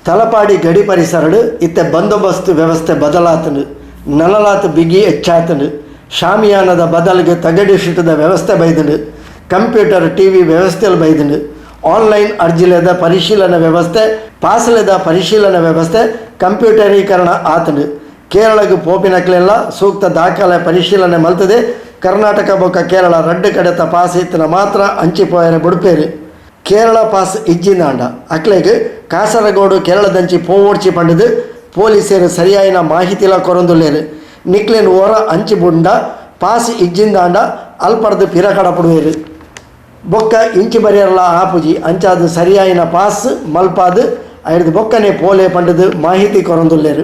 ತಲಪಾಡಿ ಗಡಿ ಪರಿಸರಡ್ ಇತ್ತೆ ಬಂದೋಬಸ್ತ್ ವ್ಯವಸ್ಥೆ ಬದಲಾತ್ಂಡ್. ನನಲಾತ್ ಬಿಗಿ ಎಚ್ಚಾತ್ಂಡ್. ಶಾಮಿಯಾನದ ಬದಲ್ಗ್ ತಗಡ್ ಶೀಟ್ದ ವ್ಯವಸ್ಥೆ ಬೈದ್ಂಡ್. ಕಂಪ್ಯೂಟರ್, ಟಿವಿ ವ್ಯವಸ್ಥೆಲು ಬೈದ್ಂಡ್. ಆನ್ಲೈನ್ ಅರ್ಜಿಲೆದ ಪರಿಶೀಲನೆ ವ್ಯವಸ್ಥೆ, ಪಾಸ್ಲೆದ ಪರಿಶೀಲನೆ ವ್ಯವಸ್ಥೆ ಕಂಪ್ಯೂಟರೀಕರಣ ಆತ್ಂಡ್. ಕೇರಳಗ್ ಪೋಪಿನಕ್ಲೆನ್ಲಾ ಸೂಕ್ತ ದಾಖಲೆ ಪರಿಶೀಲನೆ ಮಲ್ತ್ದ್ ಕರ್ನಾಟಕ ಬೊಕ್ಕ ಕೇರಳ ರಡ್ಡ್ ಕಡೆತ ಪಾಸ್ ಇತ್ತ್ಂಡ ಮಾತ್ರ ಅಂಚಿ ಪೋಯೆರೆ ಬುಡ್ಪೆರ್. ಕೇರಳ ಪಾಸ್ ಇಜ್ಜಿಂದಾಂಡ ಅಕ್ಲೆಗ್ ಕಾಸರಗೋಡು ಕೇರಳದಂಚಿ ಪೋವೊಡ್ಚಿ ಪಂಡುದ್ ಪೊಲೀಸೆರ್ ಸರಿಯಾಯಿನ ಮಾಹಿತಿಲ ಕೊರೊಂದುಲ್ಲೆರ್. ನಿಕ್ಲೆನ್ ಒರ ಅಂಚಿ ಬುಡ್ಂಡ ಪಾಸ್ ಇಜ್ಜಿಂದಾಂಡ ಅಲ್ಪರ್ದ್ ಪಿರ ಕಡಪುಡುವೆರ್. ಬೊಕ್ಕ ಇಂಚಿ ಬರ್ಯೆರಲಾ ಆಪುಜಿ. ಅಂಚಾದ್ ಸರಿಯಾಯಿನ ಪಾಸ್ ಮಲ್ಪಾದ್ ಐರ್ದ್ ಬೊಕ್ಕನೆ ಪೋಲೆ ಪಂಡುದ್ ಮಾಹಿತಿ ಕೊರೊಂದುಲ್ಲೆರ್.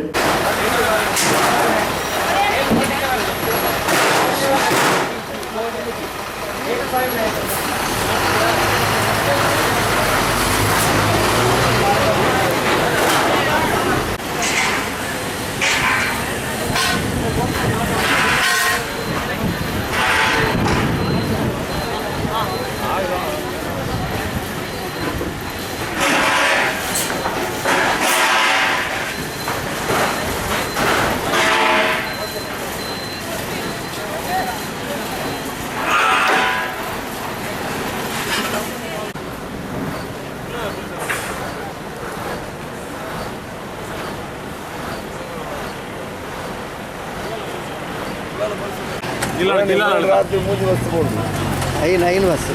ರಾತ್ರಿ ಮೂಜಿ ಬಸ್ ಬೋಡು. ಐನ್ ಐನ್ ಬಸ್.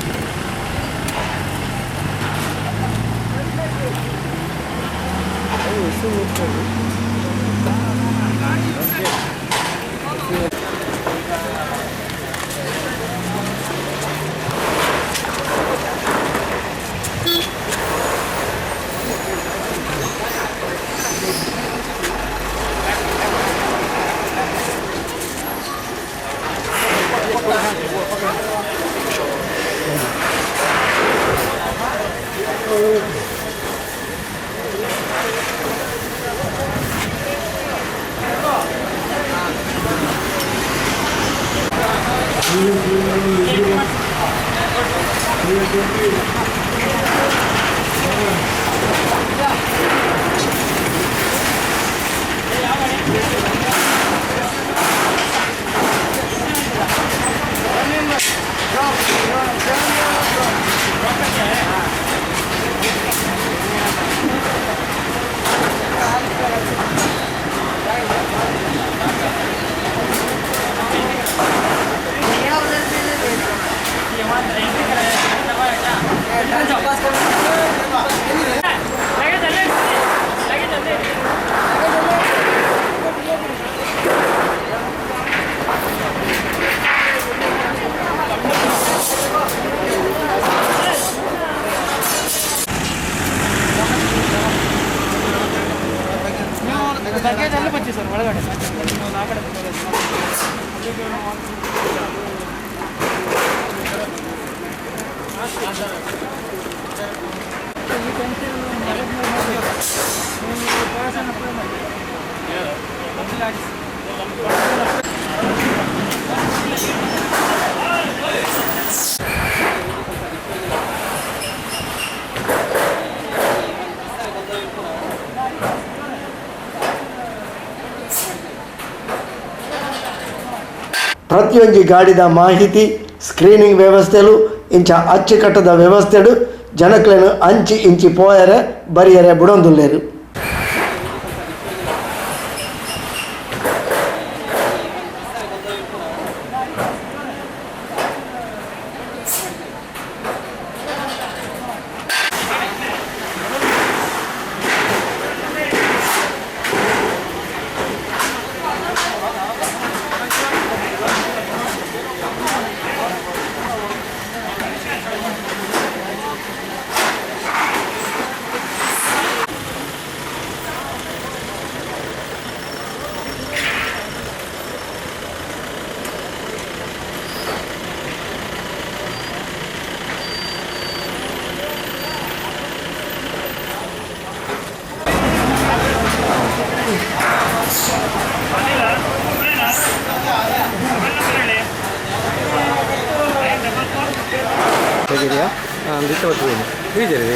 ಪ್ರತಿಯೊಂಜಿ ಗಾಡಿದ ಮಾಹಿತಿ, ಸ್ಕ್ರೀನಿಂಗ್ ವ್ಯವಸ್ಥೆಲು ಇಂಚ ಅಚ್ಚುಕಟ್ಟದ ವ್ಯವಸ್ಥೆಡ್ ಜನಕ್ಲೆನ್ ಅಂಚಿ ಇಂಚಿ ಪೋಯರೆ ಬರಿಯರೆ ಬುಡೊಂದುಲ್ಲೆರ್. ಹೇಗಿದೆಯಾ? ಹಾಂ, ದಿಟ್ಟ ಬರ್ತದೆ. ಬೀಜರಿ.